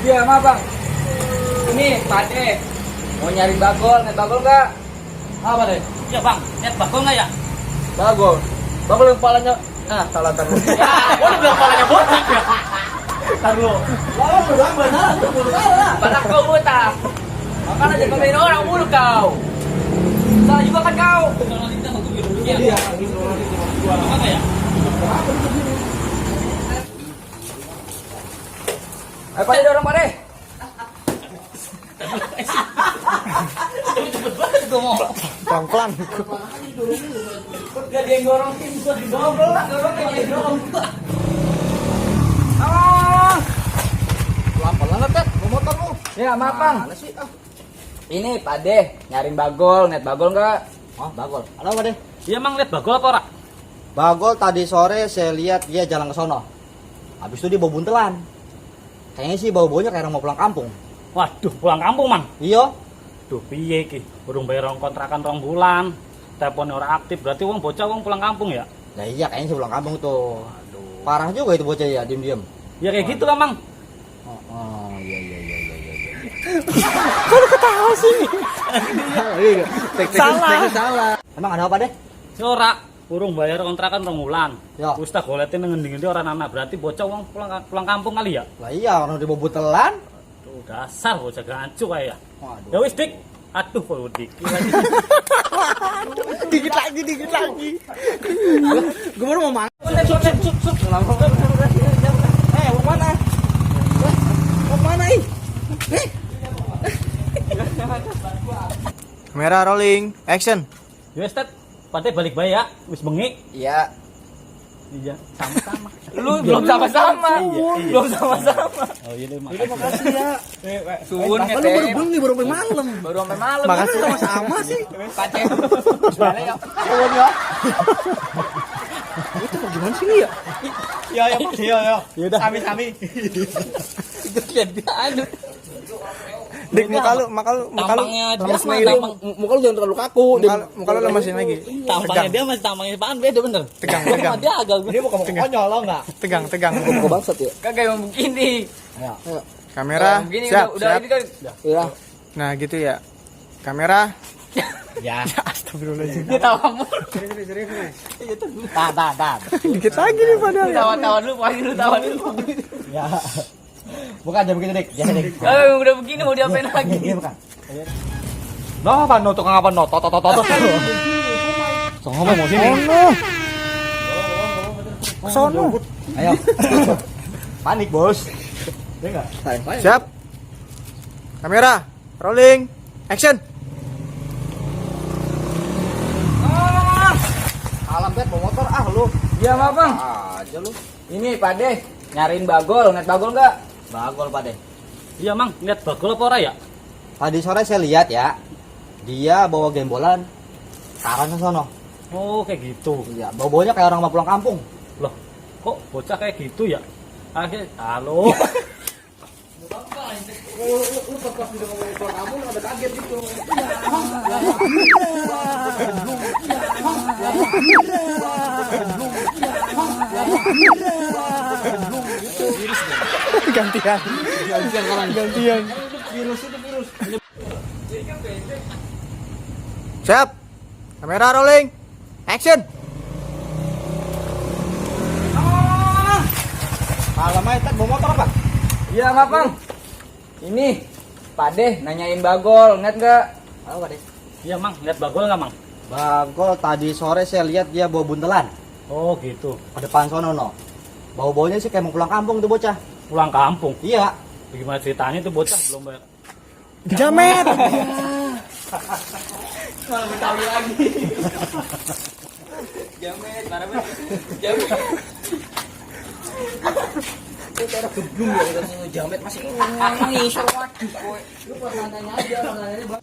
Iya, maaf bang. Ini Pade mau nyari bagol, net bagol nggak? Apa deh? Ya bang, net bagol nggak ya? Bagol, bagol yang kepalanya. Ah, salah taruh. Ya, udah bilang kepalanya botak ya. Taruh. Lalu udah benar, salah. Batak kau botak. Makanya jangan main orang mulu kau. Salah juga kan kau. Iya. Apa ya? Ayo Pade dorong Pade. Cepet banget gue mau. Pelan-pelan. Gak dia yang dorongin, gue didorong lah. Dorongnya dia dorong. Tolong. Pelan-pelan lah, Tet. Mau motor lu. Ya maaf bang. Mana sih? Ini Pade nyariin bagol, net bagol nggak? Oh, bagol. Ada apa deh? Iya mang, lihat bagol apa ora? Bagol tadi sore saya lihat dia jalan ke sono. Habis itu dia bawa buntelan. Kayaknya sih bau-baunya kayak orang mau pulang kampung. Waduh, pulang kampung mang. Iya. Duh piye ki, urung bayar kontrakan 2 bulan. Teleponnya ora aktif, berarti wong bocah wong pulang kampung ya? Nah iya kayaknya sih pulang kampung tuh. Aduh. Parah juga itu bocah ya, diem-diem. Ya kayak gitu lah mang. Oh, iya. Kok lu ketawa sih? Salah. Emang ada apa deh? Ora, urung bayar kontrakan 2 bulan. Ya. Wis tak goletin ngendi-ngendi orang anak, berarti bocah wong pulang kampung kali ya? Lah iya, orang dia bawa buntelan. Tuh dasar bocah gancu kayak ya. Waduh. Ya wis dik. Aduh, kok dikit lagi. Dikit lagi. Gue baru mau makan. Mau mana? Mau mana ih? Kamera rolling, action. Ya wis tet, pate balik bae ya. Wis bengi. Iya. Iya, sama-sama. Lu belum sama-sama. Iya. Belum sama-sama. Oh iya deh, Makasih ya. Suwun Lu ngeteh. baru beli baru malam. Baru sampai malam. Makasih sama-sama sih. Pade. Gimana ya? Suwun ya. Itu gimana sih ya? Ya. Ya udah. Sami-sami. Itu lihat dia anu. Dik, muka lu Tampangnya dia lemes mah lagi. tampang. Muka lu jangan terlalu kaku. Muka lu lemesin lagi. Tampangnya dia masih tampangnya apaan beda bener. Tegang. Dia agak dia mau konyol lo enggak? Tegang. Kok bangsat ya? Kagak emang begini. Kamera, Begini siap. udah ini kan. Iya. Nah, gitu ya. Kamera. Ya. Astagfirullahaladzim. Dia tawa mulu. Dah. Dikit lagi nih padahal. Tawa-tawa dulu, paling lu tawa dulu. Ya. Bukan aja begitu, Dik. Ya, Dik. Udah begini mau diapain lagi? Iya, bukan. No, apa no tukang apa no? Tot. Sono mau sini. Sono. Ayo. Panik, Bos. Ya enggak? Siap. Kamera, rolling, action. Alam bet bawa motor lu. Iya maaf bang. Aja lu. Ini Pade nyariin bagol, net bagol nggak? Bagol Pak deh. Iya, Mang. Lihat bagol apa ora ya? Tadi sore saya lihat ya. Dia bawa gembolan ke arah sono. Oh, kayak gitu. Iya, bau-baunya kayak orang mau pulang kampung. Loh, kok bocah kayak gitu ya? Halo. Lu pas udah ngomongin pulang kampung ada kaget gitu. Gantian. Virus. Siap. Kamera rolling. Action. Alamak, Ted, bawa motor apa? Iya maaf bang. Ini Pade nanyain bagol, net nggak? Apa deh? Iya, Mang. Lihat bagol enggak, Mang? Bagol tadi sore saya lihat dia bawa buntelan. Oh, gitu. Ke depan sono no. Bau-baunya sih kayak mau pulang kampung tuh bocah. Pulang kampung. Iya. Bagaimana ceritanya tuh bocah belum bayar? Jamet. Malah betawi lagi. Jamet, marah banget. Jamet. Itu ada gedung ya, jamet masih ngomong iso waduh kowe. Lu pas nanya aja, nanya